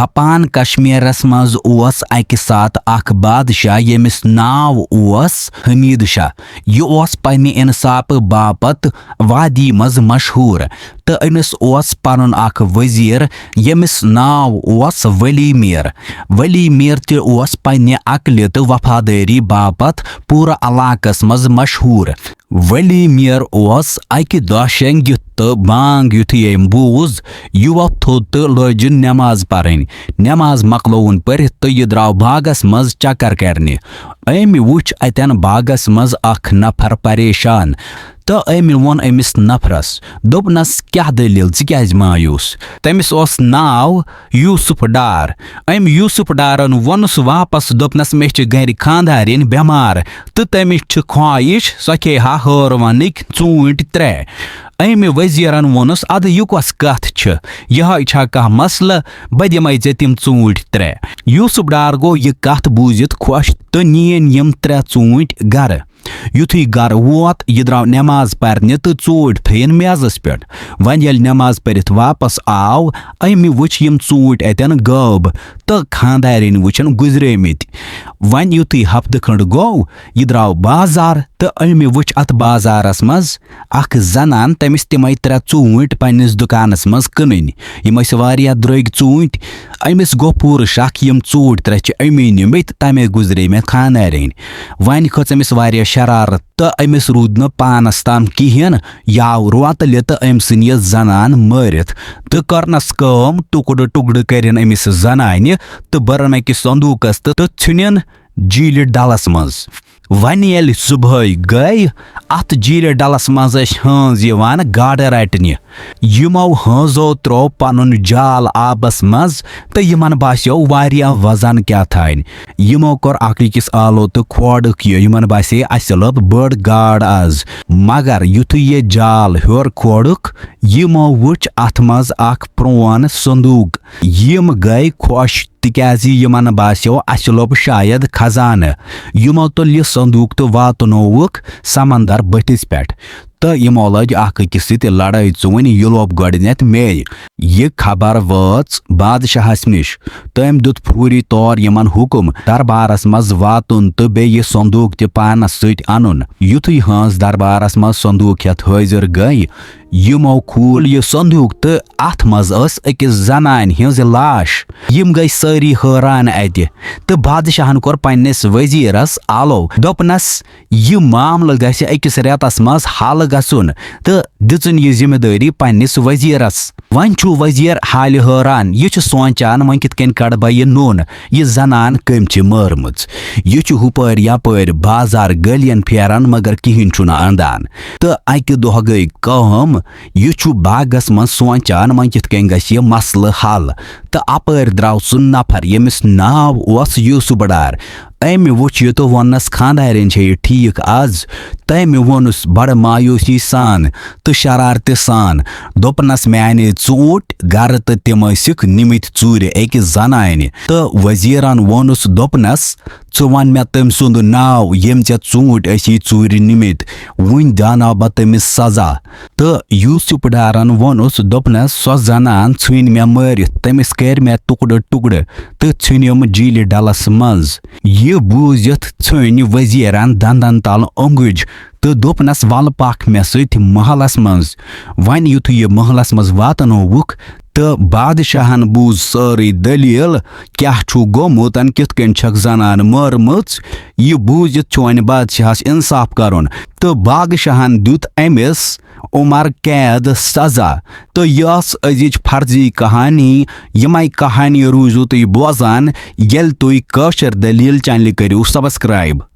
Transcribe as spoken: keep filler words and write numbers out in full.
Upon کشمیرس منٛز اوس اکہِ ساتہٕ اکھ بادشاہ، ییٚمِس ناو اوس حمید شاہ۔ یہِ اوس پننہِ انصافہٕ باپتھ وادی منٛز مشہوٗر، تہٕ أمِس اوس پنُن اکھ وزیر، ییٚمِس ناو اوس ولی میر۔ ولی میر تہِ اوس پننہِ عقلہِ تہٕ وفادٲری باپتھ پوٗرٕ علاقس منٛز مشہوٗر۔ ولی میر اوس اکہِ دۄہ شۄنٛگِتھ تہٕ بانگ یُتھُے أمۍ بوٗز، یہِ وۄتھ تھوٚد تہٕ لٲجِن نٮ۪ماز پرٕنۍ۔ نٮ۪ماز مۄکلٲوٕن پٔرِتھ تہٕ یہِ درٛاو باغس منٛز چکر کرنہِ۔ أمۍ وُچھ اتٮ۪ن باغس منٛز اکھ نفر پریشان، تہٕ أمۍ ووٚن أمِس نفرس، دوٚپنس، "کیٛاہ دٔلیٖل، ژٕ کیٛازِ مایوٗس؟" تٔمِس اوس ناو یوسف ڈار۔ أمۍ یوسف ڈارن ووٚنُس واپس، دوٚپنس، "مےٚ چھِ گرِ خانٛدارِنۍ بٮ۪مار تہٕ تٔمِس چھِ خواہش سۄ کھیٚیہِ ہا ہٲروَنٕکۍ ژوٗنٛٹھۍ ترٛےٚ۔" أمۍ وزیرن ووٚنُس، "ادٕ یہِ کۄس کتھ چھِ؟ یِہوٚے چھا کانٛہہ مسلہٕ؟ بہٕ دِمے ژےٚ تِم ژوٗنٛٹھۍ ترٛےٚ۔" یوسف ڈار گوٚو یہِ کتھ بوٗزِتھ خۄش تہٕ نِیِن یِم ترٛےٚ ژوٗنٛٹھۍ گرٕ۔ یُتھُے گرٕ ووت، یہِ درٛاو نٮ۪ماز پرنہِ تہٕ ژوٗنٛٹھۍ تھٲیِن میزس پٮ۪ٹھ۔ وۄنۍ ییٚلہِ نٮ۪ماز پٔرِتھ واپس آو، أمۍ وُچھ یِم ژوٗنٛٹھۍ اتٮ۪ن غٲب تہٕ خانٛدارِنۍ وُچھن گُزریمٕتۍ۔ وۄنۍ یُتھُے ہفتہٕ کھنٛڈ گوٚو، یہِ درٛاو بازار تہٕ أمۍ وُچھ اتھ بازارس منٛز اکھ زنان، تٔمِس تِمے ترٛےٚ ژوٗنٛٹھۍ پننِس دُکانس منٛز کٕنٕنۍ۔ یِم ٲسۍ واریاہ درٛوگۍ ژوٗنٛٹھۍ۔ أمِس گوٚو پوٗرٕ شک، یِم ژوٗنٛٹھۍ ترٛےٚ چھِ أمی نِمٕتۍ، تمے گُزرے مےٚ خانٛدارِنۍ۔ وۄنۍ کھٔژ أمِس واریاہ شرارت تہٕ أمِس روٗد نہٕ پانس تام کِہیٖنۍ، یہِ آو روتلہِ تہٕ أمۍ ژھٕنۍ یہِ زنان مٲرِتھ تہٕ کٔرنس کٲم، ٹُکڑٕ ٹُکڑٕ کٔرِن أمِس زنانہِ تہٕ بٔرٕن أکِس صندوٗقس تہٕ، تہٕ ژھٕنِن جیٖلہِ ڈلس منٛز۔ وۄنۍ ییٚلہِ صُبحٲے گٔے، اتھ جیٖلہِ ڈلس منٛز ٲسۍ ہٲنز یِوان گاڈٕ رٹنہِ۔ یِمو ہٲنزو تروو پنُن جال آبس منٛز تہٕ یِمن باسیو واریاہ وزن کیٛاہ تھانۍ۔ یِمو کوٚر اکھ أکِس آلو تہٕ کھوڑُکھ یہِ۔ یِمن باسے، "اسہِ لٔب بٔڑ گاڈ از۔" مگر یُتھُے یہِ جال ہیوٚر کھوڑُکھ، یِمو وُچھ اتھ منٛز اکھ پرون صندوق۔ یِم گٔے خۄش، تِکیازِ یِمن باسیو، "اسہِ لوٚب شاید خزانہٕ۔" یِمو تُل یہِ صندوق تہٕ واتنووُکھ سمندر بٔٹھِس پٮ۪ٹھ۔ تہٕ یِمو لٲج اکھ أکِس سۭتۍ لڑٲے، "ژٕ وَن، یہِ لوٚب گۄڈٕنیتھ مے۔" یہِ خبر وٲژ بادشاہس نِش۔ تٔمۍ دیُت فوری طور یِمن حُکم دربارس منٛز واتُن تہٕ بیٚیہِ یہِ صندوق تہِ پانس سۭتۍ انُن۔ یُتھُے ہٲنز دربارس منٛز صندوق ہٮ۪تھ حٲضِر گٔے، یِمو کھوٗل یہِ صندوق تہٕ اتھ منٛز ٲس أکِس زنانہِ ہٕنٛز لاش۔ یِم گٔے سٲری حٲران اتہِ تہٕ بادشاہن کوٚر پننِس وزیرس آلو، دوٚپنس، "یہِ معاملہٕ گژھِ أکِس رٮ۪تس منٛز حل گژھُن"، تہٕ دِژٕن یہِ ذمہٕ دٲری پننِس وزیرس۔ وۄنۍ چھُ وزیر حالہِ حٲران، یہِ چھُ سونٛچان، "وۄنۍ کِتھ کٔنۍ کڑٕ بہٕ یہِ نوٚن؟ یہِ زنان کٔمۍ چھِ مٲرمٕژ؟" یہِ چھُ ہُپٲرۍ یپٲرۍ بازار گٔلین پھیران، مگر کِہیٖنۍ چھُنہٕ اندان۔ تہٕ اکہِ دۄہ گٔے کٲم، یہِ چھُ باغس منٛز سونٛچان، وۄنۍ کِتھ کٔنۍ گژھِ یہِ مسلہٕ حل۔ تہٕ اپٲرۍ درٛاو سُہ نفر، ییٚمِس ناو اوس یوسف ڈار۔ أمۍ وُچھ یہِ تہٕ ووٚننس، "خانٛدارِنۍ چھےٚ یہِ ٹھیٖک از؟" تٔمۍ ووٚنُس بڑٕ مایوسی سان تہٕ شرارتہِ سان، دوٚپنس، "مےٚ انے ژوٗنٛٹھۍ گرٕ تہٕ تِم ٲسِکھ نِمٕتۍ ژوٗرِ أکِس زنانہِ۔" تہٕ وزیرن ووٚنُس، دوٚپنس، "ژٕ وَن مےٚ تٔمۍ سُنٛد ناو، ییٚمۍ ژےٚ ژوٗنٛٹھۍ ٲسی ژوٗرِ نِمٕتۍ، وُنۍ دیٛاناو بہٕ تٔمِس سزا۔" تہٕ یوسف ڈارن ووٚنُس، دوٚپنس، "سۄ زنان ژھٕنۍ مےٚ مٲرِتھ، تٔمِس کٔرۍ مےٚ ٹُکڑٕ ٹُکڑٕ تہٕ ژھٕنِم جیٖلہِ ڈلس منٛز۔" یہِ بوٗزِتھ ژھٕنۍ وزیرن دندن تل اونگج تہٕ دوٚپنس، "ولہٕ پکھ مےٚ سۭتۍ محلس منٛز۔" وۄنۍ یُتھُے یہِ محلس منٛز واتنووُکھ تہٕ بادشاہن بوٗز سٲرٕے دٔلیٖل، کیٛاہ چھُ گوٚمُت، کِتھ کٔنۍ چھکھ زنان مٲرمٕژ، یہِ بوٗزِتھ چھُ وۄنۍ بادشاہس انصاف کرُن۔ تہٕ بادشاہن دیُت أمِس عمر قید سزا۔ تہٕ یہِ ٲس أزِچ فرضی کہانی۔ یِمے کہانی روٗزِو تُہۍ بوزان، ییٚلہِ تُہۍ کٲشِر دٔلیٖل چینلہِ کٔرِو subscribe۔